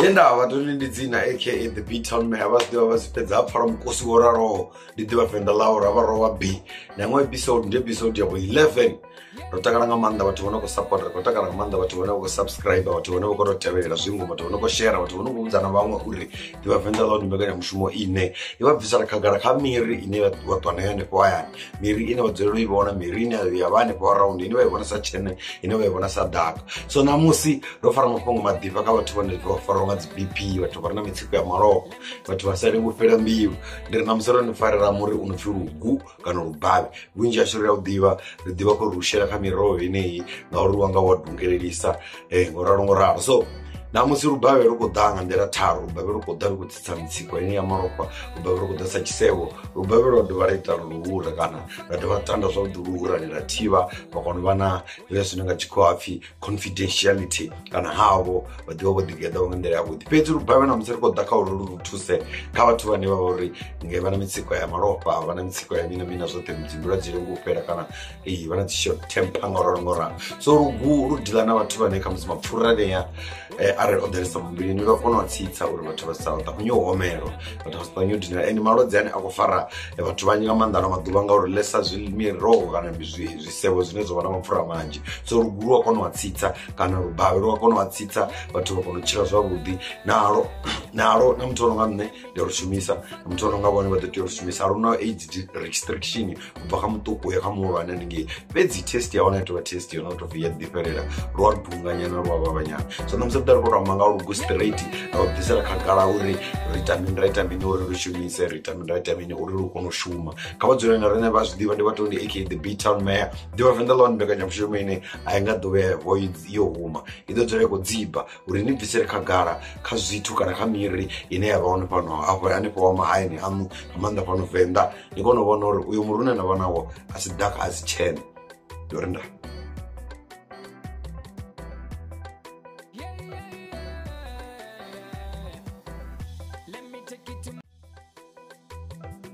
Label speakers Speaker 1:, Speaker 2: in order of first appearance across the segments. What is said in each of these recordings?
Speaker 1: Henda vhathu ndi dzina aka the B-Town Mayor vha zwi ḓivha vha zwi fhedza pfala mukosi wo raloho ndi ḓivha Venḓa ḽaho ra vha rowa B. Na iṅwe episode ndi episode ya vho 11. Ro takala nga maanḓa vhathu vho no khou support, ri khou takala nga maanḓa vhathu vhane vha khou subscribe, vhathu vhane vha khou tou tevhelela zwingo, vhathu vhane vha khou share, vhathu vhane vha khou vhudza na vhaṅwe uri ḓivha Venḓa ḽaho ndi mbekanyamushumo ine i vha bvisela khagala kha miri ine vha ṱwa nayo hanefho hayani, miri ine vha dzulela u i vhona, miri ine ya vha hanefho around, ine vha i vhona sa tshene, ine vha i vhona sa ḓaka. So ṋamusi ro fara mafhungo maḓifha kha vhathu vhane vha farwa nga dzi BP, vhathu vha re na mitsiko ya malofha, vhathu vha sa lengi u fhela mbilu. Ndi ri ṋamusi ro ni farela muri u no pfi lugu kana lubavhe. Vhunzhi hashu ri a u ḓivha, ri ḓivha khou ri shela kha miroho yeneyi ngauri wanga wa dungelelisa ngo ralo ngo ralo. So ṋamusi lubavhe lu khou ḓa nga nḓila tharu. Lubavhe lu khou ḓa lu khou tsitsa mitsiko ine ya malofha, lubavhe lu khou ḓa sa tshisevho, lubavhe lwa dovha lwa ita luhura kana lwa dovha tanda zwavhuḓi luhurani lwa thivha vha kona u vha na hezwiḽa zwine nga tshikhuwa hapfhi confidentiality kana havho vha ḓivha vho ḓigeḓa nga nḓila yavhuḓi. Fhedzi lubavhe ṋamusi ri khou ḓa kha uri lu thuse kha vhathu vhane vha vha uri nge vha na mitsiko ya malofha, vha na mitsiko ya mina mina zwoṱhe, dzimbilu a dzi lengi u fhela kana vha na dzi short temper nga ralo ngo ralo. So lugu lu deala na vhathu vhane khamusi mapfura anea arali o ḓalesa muvhilini lwa kona u tsitsa uri vhathu vha sa ṱavhanye u homelwa, vhathu vha sa ṱavhanye u dinala. Ende malwadze ane a khou fara vhathu vhanzhi nga maanḓa ano maḓuvha ngauri ḽesa miroho kana zwisevho zwine zwa vha na mapfura manzhi. So lugu lu a kona u tsitsa kana lubavhe lu a kona u tsitsa vhathu vha kona u tshila zwavhuḓi. Nalo nalo na muthu o no nga nṋe ndi a lu shumisa, na muthu o no nga vhone vha ḓo tea u lu shumisa. A lu na age restriction u bva kha muṱuku uya kha muhulwane haningei, fhedzi taste ya hone a tovha taste yo no tou ya ḓifhelela, lu a dunga nyana lu a vhavha nyana. So ṋamusi ri ḓo ri khou tou amba nga lugu straight, ra u bvisela khagala uri ri ita mini, ra ita mini uri lu shumise, ri ita mini, ra ita mini uri lu kone u shuma. Kha vha dzule na riṋe vha zwi ḓivha ndi vhathu ndi aka the B-Town Mayor. Ḓivha Venḓa ḽa hone mbekanyamushumo ine a i nga ḓo vhuya yo huma, i ḓo dzula i khou dziba uri ni bvisele khagala kha zwithu kana kha miri ine ya vha hone fhano afho hanefho wa mahayani aṋu, nga maanḓa fhano Venḓa, ni kone u vhona uri uyo muri une na vha nawo a si ḓaka a si tshene. Ndi uri ndaa.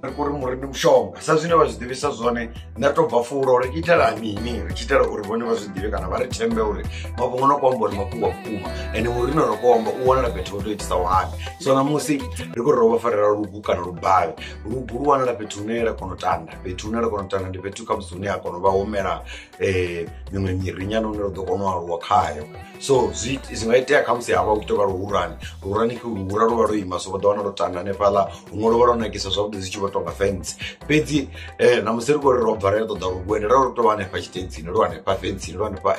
Speaker 1: Ri khou ri muri ndi mushonga sa zwine vha zwi ḓivhisa zwone, nṋe ri tou bva fulo ri itela mini, ri tshi itela uri vhone vha zwi ḓivhe kana vha ri thembe uri mafhungo no khou amba uri mafhungo a vhukuma, ende muri une ra khou amba u wanala fhethu ho tou itisaho hani. So ṋamusi ri khou ri ro vha farela lugu kana lubavhe. Lugu lu wanala fhethu hune ra kona u tanda, fhethu hune ra kona u tanda ndi fhethu khamusi hune ha kona u vha ho mela miṅwe miri nyana hune ra ḓo kona u aluwa khayo. So zwi nga itea khamusi ha vha hu tovha luhurani, luhurani luhura lu vha lwo ima, so vha ḓo wana lwo tanda hanefhaḽa, huṅwe lu vha lwo nakisa zwavhuḓi zwi tshi vho tonga fence. Fhedzi ṋamusi ri khou ri ro bva ra ya ṱoḓa lugu ende ra lu tovha hanefha tshitedzini, lu hanefha fentsini, lu hanefha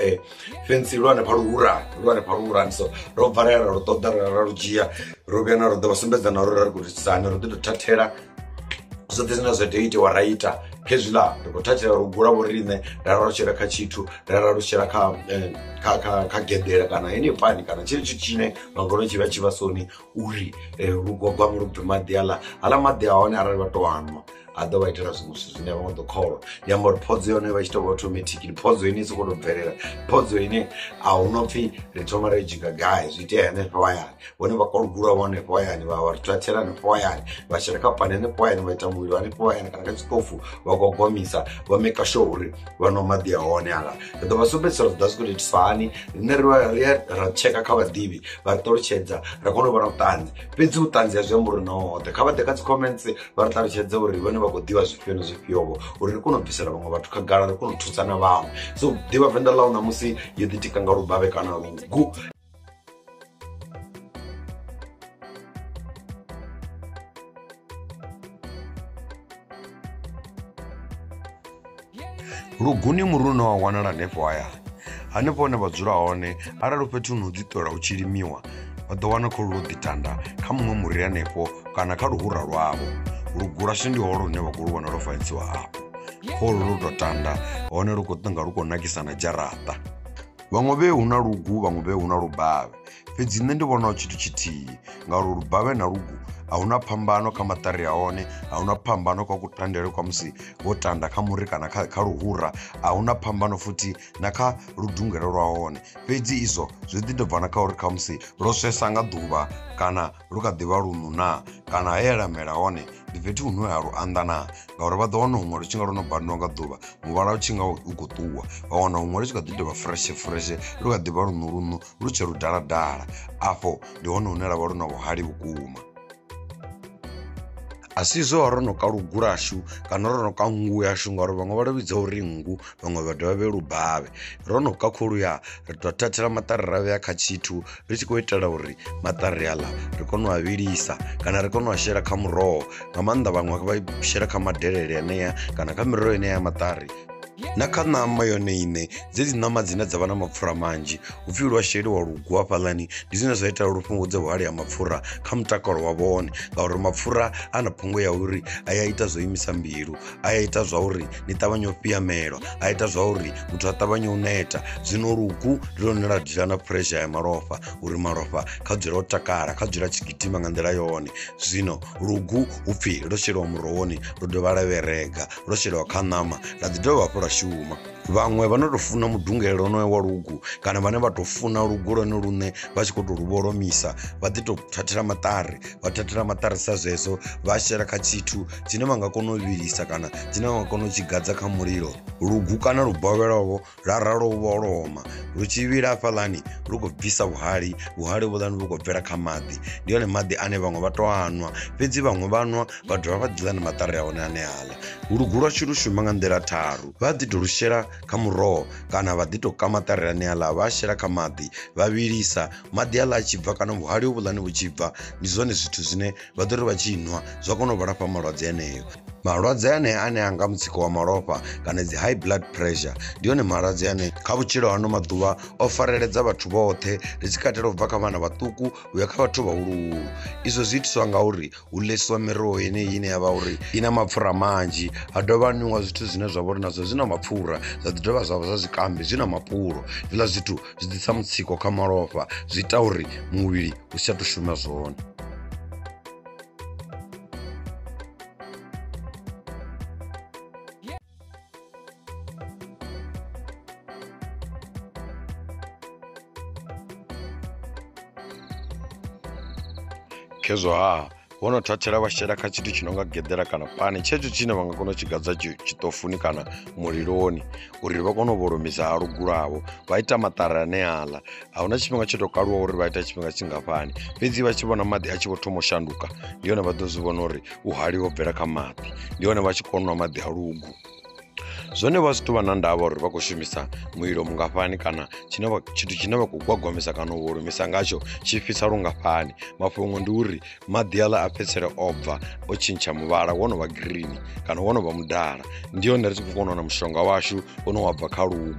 Speaker 1: fentsi, lu hanefha luhurani, lu hanefha luhurani. So ro bva ra ya ra lu ṱoḓa ra lu dzhia, ro vhuya na ro ḓo vha sumbedza na uri ra ri khou itisa hani, ro ḓi tou thathela zwoṱhe zwine zwa tea u itiwa ra ita. Khezwiḽa ri khou thathela lugu lwa vho riṋe ra lu shela kha tshithu, ra lu shela kha kha geḓela kana heneyo pani kana tshenetsho tshine vha nga tshi vha tshivhasoni uri lu gwagwame lu bve maḓi aḽa. Haḽa maḓi a hone arali vha tou anwa a ḓo vha itela zwiṅwe zwithu zwine a vha nga ḓo kholwa. Ndi amba uri phodzo ya hone vha tshi tou vha automatic, ndi phodzo ine i sokou tou bvelela, phodzo ine a hu no pfhi ri thoma ra i dzhiga gai, zwi itea hanefho hayani. Vhone vha kolugula vho hanefho hayani, vha vha thathela hanefho hayani, vha shela kha pani hanefho hayani, vha ita mulilo hanefho hayani kana kha tshiṱofu vha gwagwamisa, vha maker sure uri vha nwa maḓi a hone aḽa. Ri ḓo vha sumbedzisa uri zwi ḓa zwi khou tou itiswa hani, riṋe ri ya ra tsheka kha vhaḓivhi vha ri ṱalutshedza ra kona u vha na vhuṱanzi. Fhedzi vhuṱanzi a zwi amba uri na hoṱhe, kha vha ḓe kha dzi comments vha ri ṱalutshedze uri vhone vha khou ḓivha zwifhio na zwifhio vho, uri ri kone u bvisela vhaṅwe vhathu khagala, ri kone u thusa na vhaṅwe. So ḓivha Venḓa ḽau ṋamusi yo ḓitika nga lubavhe kana lugu. Lugu ndi muri une wa wanala hanefho hayani, hanefho hune vha dzula hone arali hu fhethu hune hu ḓi ṱola hu tshi limiwa vha ḓo wana kholu lwo ḓi tanda kha muṅwe muri hanefho kana kha luhura lwavho. Lugu lwashu ndi holo lune vha khou lu vhona lwo fanyisiwa afho, kholu lwo tou tanda hone lu khou tonga lu khou nakisa na dzharaṱa. Vhaṅwe vhe hu na lugu, vhaṅwe vhe hu na lubavhe, fhedzi nṋe ndi vhona tshithu tshithihi ngauri lubavhe na lugu A huna phambano kha maṱari a hone, a huna phambano kha kutandele kwa musi wo tanda kha muri kana kha luhura, a huna phambano futhi na kha ludungelo lwa hone. Fhedzi izwo zwi ḓi tou bva na kha uri khamusi lwo swesa nga ḓuvha kana lu kha ḓivha luṋu na, kana he la mela hone ndi fhethu hune ha lu anḓa na, ngauri vha ḓo wana huṅwe lu tshi nga lwo no bandiwa nga ḓuvha muvhala u tshi nga u khou ṱuwa, vha wana huṅwe lu tshi kha ḓi tovha fresh fresh lu kha ḓivha luṋu luṋu lu tshe ludala dala. Afho ndi hone hune lwa vha lu na vhuhali vhukuma. A si zwo ro no ka lugu lwashu kana ro no ka nngu yashu, ngauri vhaṅwe vha lu vhidza uri nngu, vhaṅwe vha dovha vhe lubavhe. Ro no ka khulu ya ri tou thathela maṱari ra vhea kha tshithu ri tshi khou itela uri maṱari aḽa ri kone u a vhilisa kana ri kone u a shela kha muroho, nga maanḓa vhaṅwe vha shela kha madelele anea kana kha miroho ine ya maṱari. Na kha ṋama yone iṋe, dzedzi ṋama dzine dza vha na mapfura manzhi hupfhi lwa sheliwa lugu hafhaḽani, ndi zwine zwa ita lu fhungudze vhuhali ha mapfura kha mutakalo wa vhone, ngauri mapfura a na phungo ya uri a ya ita zwo imisa mbilu, a ya ita zwa uri ni ṱavhanye u fhihamelwa, a ita zwa uri muthu a ṱavhanye u neta. Zwino lugu ndi lwone lwa deala na pressure ya malofha, uri malofha kha dzule o takala, kha dzule a tshi gidima nga nḓila yone. Zwino lugu hupfhi lwo sheliwa murohoni lu dovha lwa vherega, lwo sheliwa kha ṋama la ḓi dovha hafhu lwa shuma. Vhaṅwe vha no tou funa mudungelo wonoyo wa lugu kana vhane vha tou funa lugu lwone luṋe vha tshi khou tou lu vholomisa, vha ḓi tou thathela maṱari, vha thathela maṱari sa zwezwo vha shela kha tshithu tshine vha nga kona u vhilisa kana tshine vha nga kona u tshi gadza kha mulilo. Lugu kana lubavhelovho lwa ralo u vholoma lu tshi vhila hafhaḽani lu khou bvisa vhuhali, vhuhali vhuḽani vhu khou bvela kha maḓi, ndi hone maḓi ane vhaṅwe vha tou anwa, fhedzi vhaṅwe vha nwa vha dovha vha ḓiḽa na maṱari a hone ane aḽa. Lugu lwashu lu shuma nga nḓila tharu, vha ḓi tou lu shela kha muroho kana vha ḓi tou ka maṱari ane aḽa vha shela kha maḓi vha vhilisa, maḓi aḽa a tshi bva kana vhuhali hovhuḽani vhu tshi bva, ndi zwone zwithu zwine vha ḓo ri vha tshi nwa zwa kona u vha lafha malwadze aneyo. Malwadze anea ane a nga mutsiko wa malofha kana dzi high blood pressure ndi hone malwadze ane kha vhutshilo hano maḓuvha o fareledza vhathu vhoṱhe, ri tshi katela u bva kha vhana vhaṱuku u ya kha vhathu vhahuluhulu. Izwo zwi itiswa ngauri hu ḽesiwa miroho yeneyi ine ya vha uri i na mapfura manzhi, ha dovha ha nwiwa zwithu zwine zwa vha uri nazwo zwi na mapfura, zwa ḓi dovha zwa vha zwa zwikambi zwi na mapulo. Hezwiḽa zwithu zwi ḓisa mutsiko kha malofha, zwi ita uri muvhili u si tsha tou shuma zwone. Khezwo ha vho no thathela vha shela kha tshithu tshi no nga geḓela kana pani, tshetsho tshine vha nga kona u tshi gadza tshiṱofuni kana muliloni uri vha kone u vholomisa ha lugu lwavho, vha ita maṱari ane aḽa. A huna tshifhinga tsho tou kaluwa uri vha ita tshifhinga tshingafhani, fhedzi vha tshi vhona maḓi a tshi vho thoma u shanduka ndi hone vha ḓo zwi vhona uri vhuhali ho bvela kha maḓi, ndi hone vha tshi kona u nwa maḓi a lugu. Zwone vha zwi tou vha na ndavha uri vha khou shumisa mulilo mungafhani kana tshine vha tshithu tshine vha khou gwagwamisa kana u vholomisa ngatsho tshi fhisa lungafhani. Mafhungo ndi uri maḓi aḽa a fhedzisela o bva o tshintsha muvhala wo no vha green kana wo no vha mudala, ndi hone ri tshi khou kona u wana mushonga washu une wa bva kha lugu.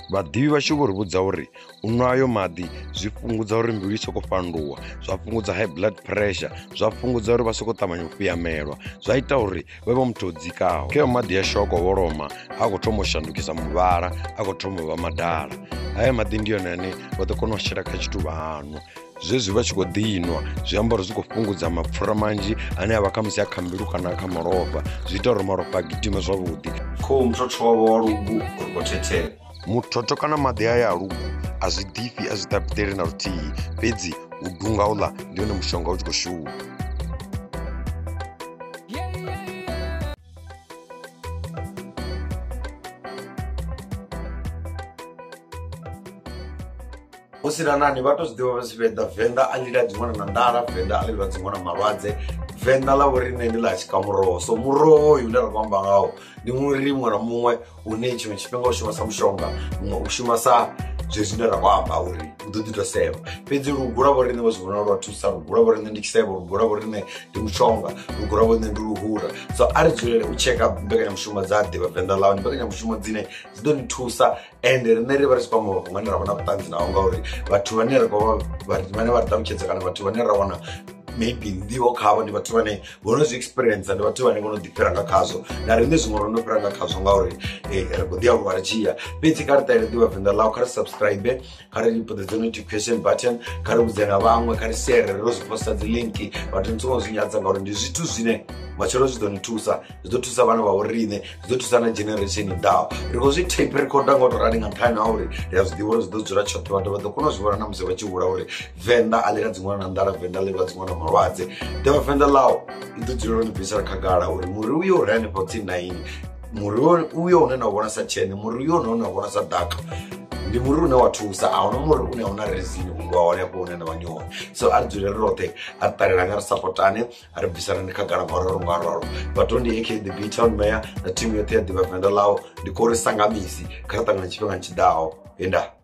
Speaker 1: Vhaḓivhi vhashu vho ri vhudza uri u nwa ayo maḓi zwi fhungudza uri mbilu i sokou fhanduwa, zwa fhungudza high blood pressure, zwa fhungudza uri vha sokou ṱavhanya u fhihamelwa, zwa ita uri vha vhe muthu o dzikaho. Kheo maḓi ashu a khou vholoma a khou thoma u shandukisa muvhala, a khou thoma u vha madala. Haya maḓi ndi one ane vha ḓo kona u shela kha tshithu vha nwa. Zwezwi vha tshi khou ḓi nwa zwi amba uri zwi khou fhungudza mapfura manzhi ane a vha khamusi a kha mbilu kana kha malofha, zwi ita uri malofha a gidime zwavhuḓi. Khohu muthotho wavho wa lugu uri khou thethela. Muthotho kana maḓi aya a lugu a zwi ḓifhi, a zwi ṱaputeli na luthihi, fhedzi u dunga uḽa ndi hone mushonga u tshi khou shuma. Hu si na nani vha to zwi ḓivha vha tshi Venḓa, Venḓa a ḽi ladzi ṅwana na nḓala, Venḓa a ḽi lwadzi ṅwana malwadze, Venḓa ḽa vho riṋe ndi ḽa tshikamuroho. So muroho hoyu une ra khou amba ngawo ndi muri muṅwe na muṅwe une tshiṅwe tshifhinga u shuma sa mushonga, muṅwe u shuma sa zwezwi zwine ra khou amba uri u ḓo ḓi tou sevha. Fhedzi lugu lwa vho riṋe vha zwi vhona lwa thusa, lugu lwa vho riṋe ndi tshisevho, lugu lwa vho riṋe ndi mushonga, lugu lwa vho riṋe ndi luhura. So a ri dzulele u tsheka mbekanyamushumo dza Ḓivha Venḓa Ḽau, ndi mbekanyamushumo dzine dzi ḓo ni thusa ende riṋe ri vha ri tshi khou amba mafhungo ane ra vha na vhuṱanzi nao, ngauri vhathu vhane ra khou vha vhane vha ri ṱalutshedza kana vhathu vhane ra wana maybe nḓivho khavho, ndi vhathu vhane vho no zwi experience, ndi vhathu vhane vho no ḓi fhira nga khazwo, na riṋe zwiṅwe ro no fhira nga khazwo ngauri ri khou ḓi aluwa ri tshi ya. Fhedzi kha ri ṱalele Ḓivha Venḓa Ḽau, kha ri subscribe, kha ri puṱedze notification button, kha ri vhudze na vhaṅwe, kha ri share, ro zwi posta dzi link. Vhathu ni songo zwi nyadza ngauri ndi zwithu zwine matshelo zwi ḓo ni thusa, zwi ḓo thusa vhana vha vho riṋe, zwi ḓo thusa na generation i ḓaho. Ri khou zwi tape recorder nga u to rali nga nṱhani ha uri ri a zwi ḓivha uri zwi ḓo dzula tshoṱhe, vhathu vha ḓo kona u zwi vhona na musi vha tshi hula uri Venḓa a ḽi ladzi ṅwana na nḓala, Venḓa ḽi lwadzi ṅwana malwadze. Ḓivha Venḓa Ḽau i ḓo dzulela u ni bvisela khagala uri muri uyo u re hanefho tsini na ini, muri uyo une na u vhona sa tshene, muri uyo une na u vhona sa ḓaka, ndi muri une wa thusa. A huna muri une a una reason u vha hone hafho hune na vha ni hone. So a ri dzule ri roṱhe, a ri ṱalelane, ri supportane, a ri bviselane khagala nga ralo nga ralo. Vhathu ndi AK the B Town Mayor na team yoṱhe ya Ḓivha Venḓa Ḽau, ndi khou ri sangamisi, kha ri ṱangane tshifhingani tshiḓaho. Enda.